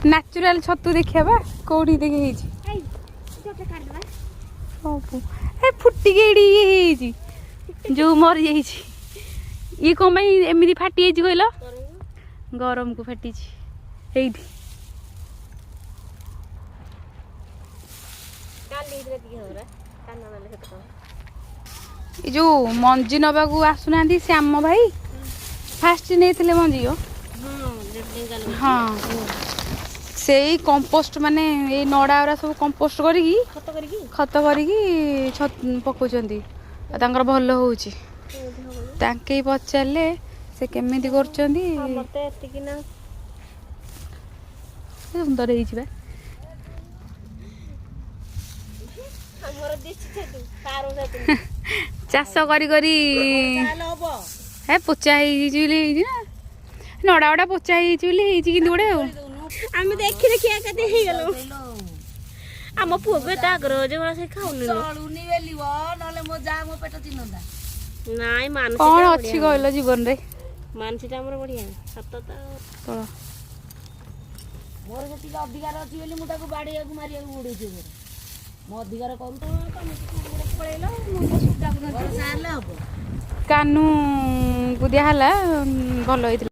Natural ଛତୁ ଦେଖିବା ବା କୋଉଠି ଦେଖି ହେଇଛି। ଏଇ ଗୋଟେ କାଢିଦବା। ସବୁ ଏ ଫୁଟିକି ଏଇଠି ଇଏ ହେଇଯାଇଛି, ଯୋଉ ମରିଯାଇଛି। ଇଏ କ'ଣ ପାଇଁ ଏମିତି ଫାଟି ଯାଇଛି କହିଲ? ଗରମକୁ ଫାଟିଛି ଏଇଠି। କାଲି ହେଇଥିଲା ଟିକେ ହବରା କାନ ନେଲେ କେତେ ଟଙ୍କା? ଏ ଯୋଉ ମଞ୍ଜି ନବାକୁ ଆସୁନାହାନ୍ତି, ଶ୍ୟାମ ଭାଇ ଫାଷ୍ଟ ନେଇଥିଲେ ମଞ୍ଜି ଓ। ହଁ। ହଁ, ସେଇ କମ୍ପୋଷ୍ଟ, ମାନେ ଏଇ ନଡ଼ା ଗୁରା ସବୁ କମ୍ପୋଷ୍ଟ କରିକି ଖତ କରିକି। ଖତ କରିକି ପକଉଛନ୍ତି ଆଉ ତାଙ୍କର ଭଲ ହଉଛି। ତାଙ୍କେ ପଚାରିଲେ ସେ କେମିତି କରୁଛନ୍ତି। ଆମର ତ ଏତିକି ନା। ସୁନ୍ଦର ହେଇଛି ବା। ଆମର ଦେଶୀ ଛତୁ, ସାର ଛତୁ। ଚାଷ କରି କରି ହେ ପୋଚା ହେଇଯାଇଛି ବୋଲି ହେଇଛି ନା, ନଡ଼ା ଗୁଡ଼ା ପୋଚା ହେଇଯାଇଛି ବୋଲି ହେଇଛି। କିନ୍ତୁ ଗୋଟେ ଆଉ ଆମେ ଦେଖି ଦେଖି ଏକାଠି ହେଇଗଲୁ। ଆମ ପୁଅକୁ ଏତେ ଆଗ୍ରହ ଯେ ସେ ଖାଉନି ଲୋ। ଚଳୁନି ବେଲିବ, ନହେଲେ ମୋ ଯା ମୋ ପେଟ ଚିହ୍ନନ୍ତା। ନାଇଁ, ମାନସୀଟା କଣ ବଢିଆ। ଅଛି କହିଲ ଜୀବନରେ? ମାନସୀଟା ଆମର ବଢିଆ, ସତ ତ। ତଳ। ମୋର ସେତିକି ଅଧିକାର ଅଛି ବୋଲି ମୁଁ ତାକୁ ବାଡେଇବାକୁ ମାରିବାକୁ ଗୋଡେଇଛି। ମୋର ମୋ ଅଧିକାର କରୁ ପଳେଇଲ, ମୁଁ ତ ସୁଦାକୁ ସାରିଲେ ହବ। କାନୁକୁ ଦିଆହେଲା, ଭଲ ହେଇଥିଲା।